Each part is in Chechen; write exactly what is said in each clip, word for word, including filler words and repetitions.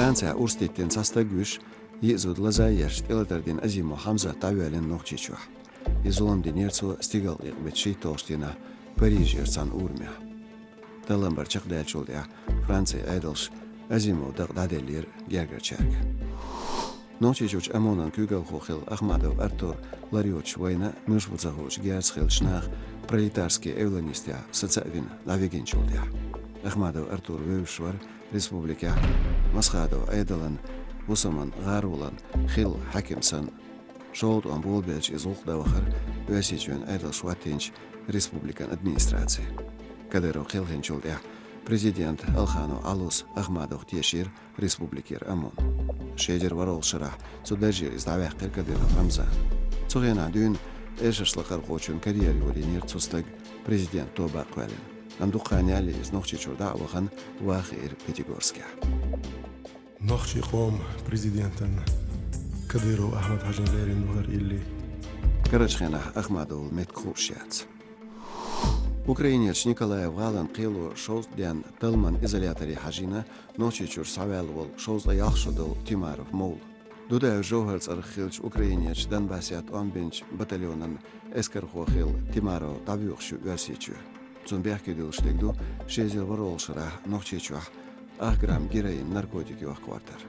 Францехь урс диттина цхьа стаг вуьйш, йиъ зуда лаза а еш, тӀелатар дина Азимов Хьамзат дӀавоьллина Нохчийчохь. Иза зулам динера цо стигалкъекъа беттан шийтталгӀачу дийнахь Парижера цхьана урамехь. Талламбар чекхдаьллачул тӀаьхьа Францин Ӏедалша Азимов дакъа дӀаделлера гергарчаьрга. Нохчийчуьрчу ОМОН-ан куьйгалхо хилла Ахмадов Артур лар йоцуш вайна, муьлш бу ца хуучу герзаца хиллачу наха «Пролетарский эвлонистехь» саца а вина, дӀавигинчул тӀаьхьа. Ахмадов Артур вевзаш вара республикехь Масхадов Ӏедалан, ХӀусаман ГӀаролан хилла хьаькам санна. ШолгӀа тӀом болабелча иза гӀуллакх дан вахара Оьрсийчоьнан Ӏедалша хӀоттийначу республикан администраци. Кадыров кхелхинчул тӀаьхьа президент Алханов Ӏалас Ахмадовх тешийра республикера ОМОН. Ши эзар ворхӀалгӀачу шарахь цу даржера иза дӀаваьккхира Кадыров Рамзана. Цу хенахь дуьйна элшарш лакхархочун карьера йолийнера цу стага, президент тоба а кхоьллина. Амма дукха хан ялале иза Нохчийчуьра дӀа а вахана, ван а хиира Пятигорскехь. Нохчийн къоман президентан Кадыров Ахьмад-Хьажин лерина вахар илли. Карарчу хенахь Ахмадовл меттиг хууш яц. Украинерчу Николаев гӀалин кхело шовзткъа денна талламан изоляторе хьажийна Нохчийчуьра схьаваьлла волу шовзткъе ялх шо долу Тимаров Мовла. Дудаев ЖовхӀар цӀарах хиллачу Украинерчу Донбассехь тӀом бинчу батальонан эскархо хилла Тимаров дӀавоьхуш ю Оьрсийчоь. Цунна бехке дуьллуш дерг ду ши эзар ворхӀалгӀачу шарахь Нохчийчохь ах грамм героин наркотик йохкавартар.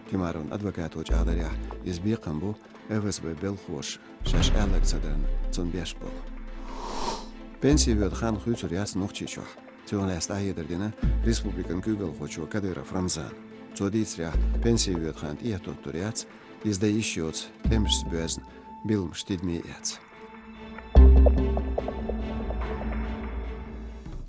Тимаровн адвокато чӀагӀдарехь, иза бекхам бу ФСБ белхалоша шаьш аьлларг ца дарна, цунна беш болу. Пенси воьду хан хуьйцур яц Нохчийчохь. Цунах лаьцна дӀахьедар дина республикан куьйгалхочо Кадыров Рамзана. Цо дийцарехь, пенси воьду хан тӀехӀоттур яц, иза дан йиш йоцу тӀемашца боьзна билламаш тидаме а эцна.